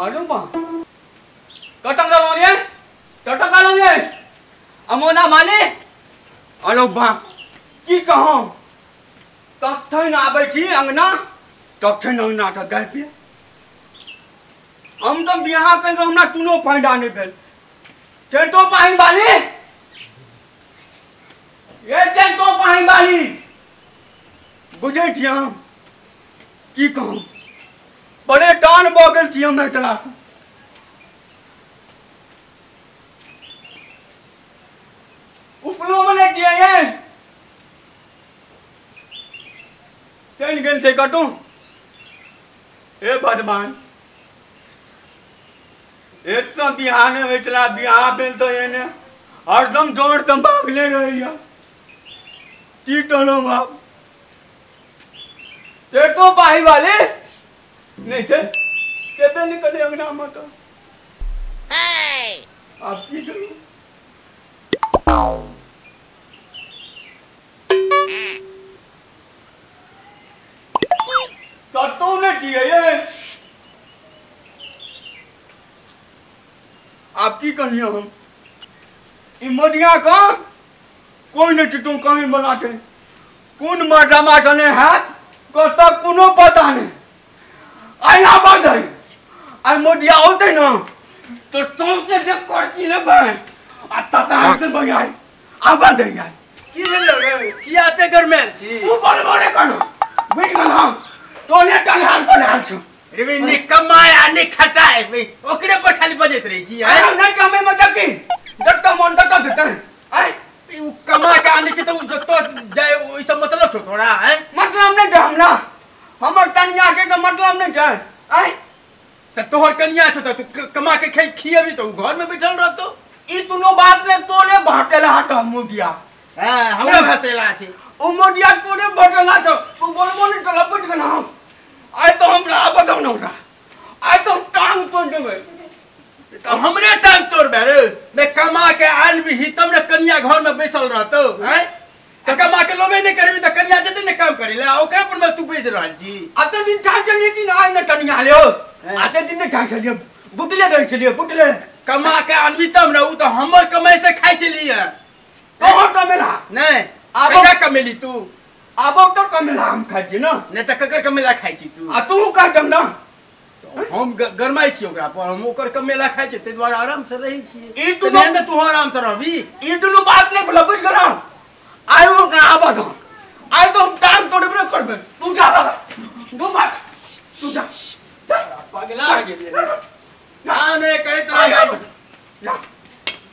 अरे बा कतंग रे कतंग रे अमोना माले। अरे बा की कहूं कखन आबै छी अंगना तखन अंगना से गाय पिए। हम तो बियाह कर हमरा कोनो फायदा नहीं भेल। टेंटो पाही बाली ये टेंटो पाही बाली बुझै छी हम की कहूं बड़े टान भऽ गेल छी हम एकला से। उपलो में नहि दिए ये चलि गेल छै कतौ। हे भगवान एक तो बियाह नहि होइ छलै, बियाह भेल तऽ एने हरदम जोर तऽ भागले रहैया। की कहलहुँ बाप तो पाही वाले नहीं थे केबे निकले अंगना में तो आप की करूं। कतौ नहीं दिए ये आप की कहलिए हम ई मोदिया का कोई नहीं चिटू कहीं बनाते कोन माटा माटा नहीं हाथ कत कोनो पता नहीं। आई आबाद है आई मोदिया होते ना तो सबसे जे करची ले बे आ तता से बगाई आबाद है यार। की भेल रे की आते गरमेल छी तू बोल बोले कनो बुझ गेल हम तोने टनहाल बनाल छु रे बे नि कमाए आ नि खटाए बे ओकरे पर खाली बजैत रही छी। अरे नहीं कमे मतलब की जत्ता मन तत्ता देते आय उ कमा के आनै छै त उ जत्तो जाय ओइ सब मतलब छौ तोरा। हैं मतलब नहीं छै हमरा हमर कनिया के तो मतलब नहीं छै। आय त तोहर कनिया छौ त तू कमा के खियेबी त उ घर में बैठल रहतो। ई दुनो बात ने तोरे भाटेला हट मुदिया। हां हमरा भाटेला छै उ मुदिया तोरे भाटेला छौ तू बोलबो नहीं त लपट गेल हम। आय तो हमरा बताउ न हमरा आय तो टांग तोड़ देबै। तो हमरे टांग तोड़बे रे मैं कमा के आनबी तब ने कनिया घर में बैसल रहतो। हैं त कमा के लोबे नहीं करबी त कनिया जेते ने काम करी ले ओकरा पर में तू बेच रहल छी। आते दिन ठान चलिए कि आय न कनिया लियो आते दिन ने ठान चलिए बुटले रहै चलिए बुटले कमा के आनबी तब ने उ त हमर कमाई से खाइ छलिए। तोहर कमेला नहीं आबो कमेली तू आबो तो कमेला हम खाइ छी ना नहीं त ककर कमेला खाइ छी तू आ तू काटम ना हम गरमाइ छी ओकरा पर हम ओकर कमेला खाइ छी तै दुआरे आराम से रहै छी। ई दुनो ने तू आराम से रहबी ई दुनो बात नहीं बोला बुझ गेला। आय ओकरा आबा दो आय तो हम टांग तोड़बे करबे तू जा बाबा दू बात तू जा पगला गेलिए ना ने कहैत रह ना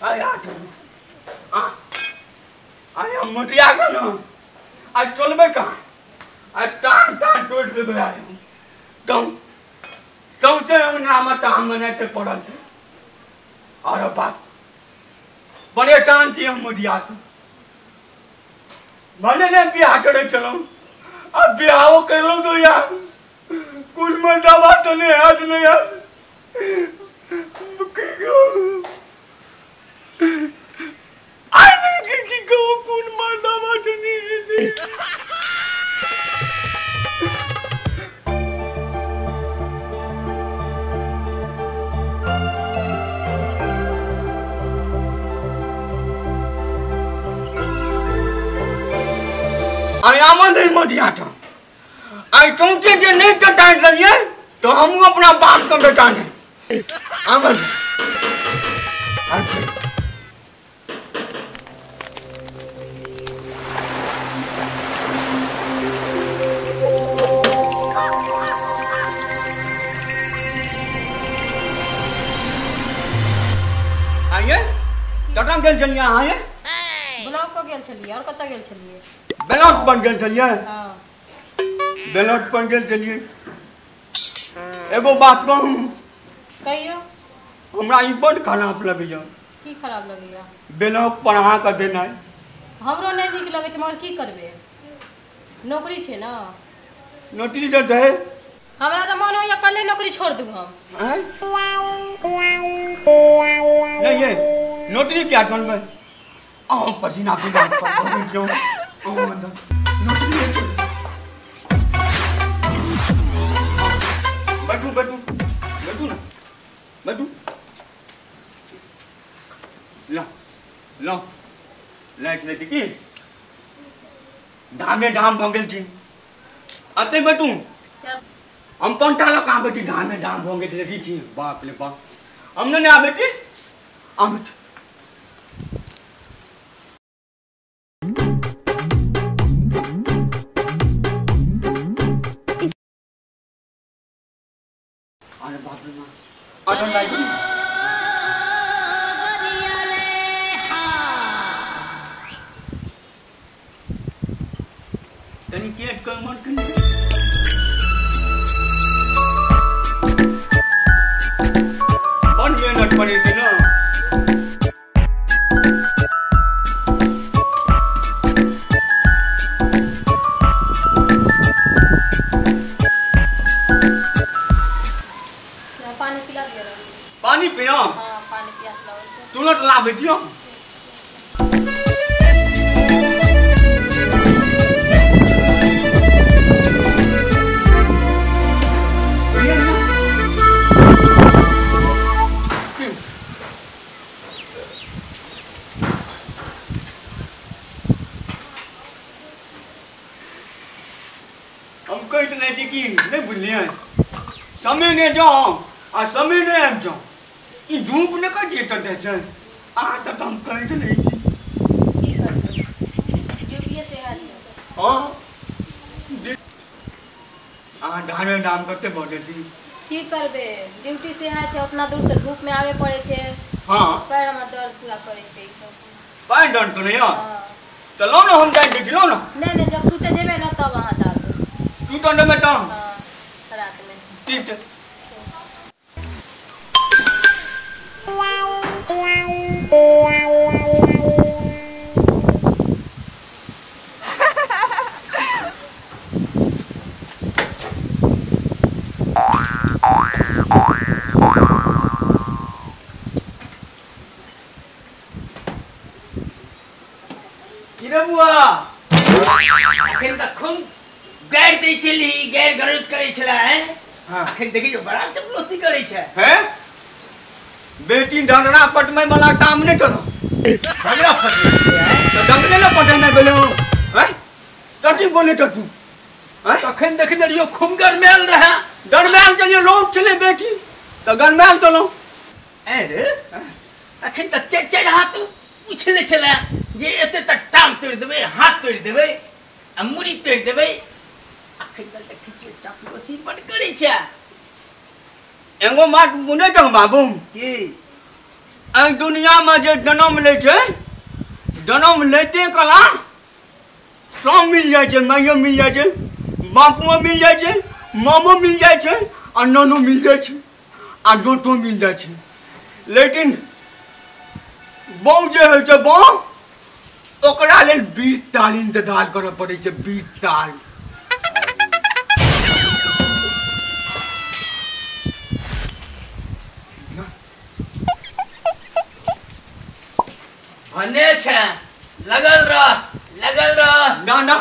आय आ आय हम मोटिया के ना आय चलबे कहाँ आय टांग टांग तोड़ देबे आय तुम सौंसे अंगना टांग बनाते पड़ल छै। अरे बाप बड़े टान छी हम मोदिया से भले ने बियाह करे चलूं अब बियाहो कर लूं तो यार कुल मर्दाबा तो नहीं हाथ नहीं यार आई की कहूं कुल मर्दाबा तो नहीं। आई आमद है मोदिया था आई चौंके जे नहीं टटान रहिए तो हम अपना बाप को बेटा दे आमद अच्छा आइए टटान गेल चलिए आइए ब्लॉक को गेल चलिए और कत गेल चलिए बेलौट बन गेल चलिए। हां बेलौट बन गेल चलिए। एगो बात कहूं कहियो हमरा ई बड खराब लगैया। की खराब लगैया? बेलौट पर अहाँ के देनाइ हमरो नहीं नीक लगै छै मगर की करबे नौकरी छै ना। नौकरी त है हमरा त मन होइया कल्हे नौकरी छोड़ दू हम। नहीं ये नोटरी क्या टोन में आ पसीना पी जा क्यों नोटरी बैठू बैठू बैठू ना बैठू लो लो लाइट लेती की धामे धाम भऽ गेल छी अते बैठू हम पंटा लऽ कऽ आबै छी धामे धाम भऽ गेल छी छी बाप रे बाप हम नहि आबै छी आबै छी अरे बाप रे माँ अटल लाइट तनी केट कर मन कनी बन मेहनत पड़े थी ना पानी पिला दिया पानी पिया हां पानी पिया तुरंत ला बेटियो हम कहते नहीं कि नहीं बुझलिए समय ने जाओ आ समय ने आबि जाओ ई धूप ने कहै छियै तते छै आ तऽ हम कहैत नहि छी की करबै ड्यूटीए से आयल छै हां आ धाने दाम कते बढ़े छी की करबै ड्यूटी से आयल छै उतना दूर से धूप में आवे पड़े छै हां पैर में दर्द पूरा करे छै ई सब पैर दर्द करे हां त लो ना हम जाय छी लो ना नहीं नहीं जब सुते जेबै ना तब अहाँ दाब तू तो में तो हां रात में ठीक अखन त खूब गैर दै छली गैर गरज करै छला हैं अखन देखियो बड़ा चपलोसी करै छै हैं बेटी डंडरा पटमै वाला काम नै करो झगड़ा फटे छै त डंगरे न पटै गेलो हैं कथी बोले त तू हैं तखन देखने रहियो खूब गरमायल रहे गरमायल चलियो लोग छले बेटी त गरमायल चलो ए रे अखन त चारि चारि हाथ उछले छला जे एते त टांग तोड़ि देबै हाथ तोड़ि देबै आ मुड़ी तोड़ि देबै अखन त देखै छियै चापलोसी बड करै छै एगो बात बुझै छौ बाबू की एहि दुनियामे जे जनम लै छै जनम लैते कला सब मिल जाइ छै माइयो मिल जाइ छै बापुओ मिल जाइ छै मामो मिल जाइ छै आ नानो मिल जाइ छै आ दोतो मिल जाइ छै लेकिन बहू जे होइ छै बहू ओकरा लेल 20 ताल इंतजार करऽ पड़ै छै 20 ताल भने छै लगल रह लगल रह ना ना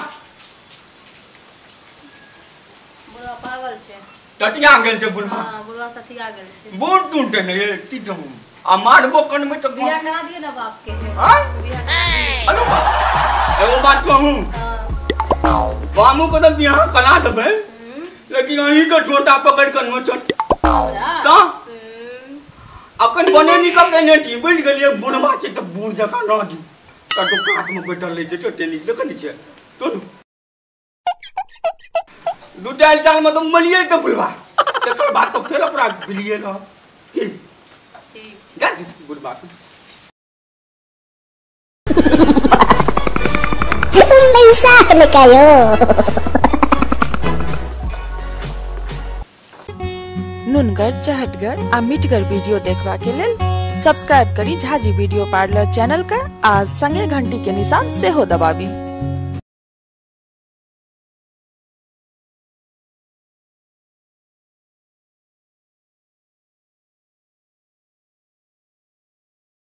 बुढ़वा पागल छै टटिया गेल छै बुढ़वा हां बुढ़वा सठिया गेल छै बूढ़ टूटे ने ये की कहूं आ मारबो कन में त बियाह करा दियो ना बाप के हां बियाह करा दियो हेलो एगो बात कहूं हां बामू को त बियाह करा देबै लेकिन अहीं के झोटा पकड़ के नोचत हमरा त अखन बनेनी क केने छी बुझि गेलियै बुढ़वा छै त बूढ़ जकाँ रह दी कतौ कात में बैठल रहै छै तो टेली देखै नै छै तो दू चारि साल में तो मलियै तऽ बुढ़वा तकर बाद तो फेर ओकरा बिलियै रह की ठीक जा बुढ़वा के Mensahe kayo. नुनगर चहटगर आ मिठगर वीडियो देखबा के लेल सब्सक्राइब करी झाजी वीडियो पार्लर चैनल का आ संगे घंटी के निशान सेहो दबाबी।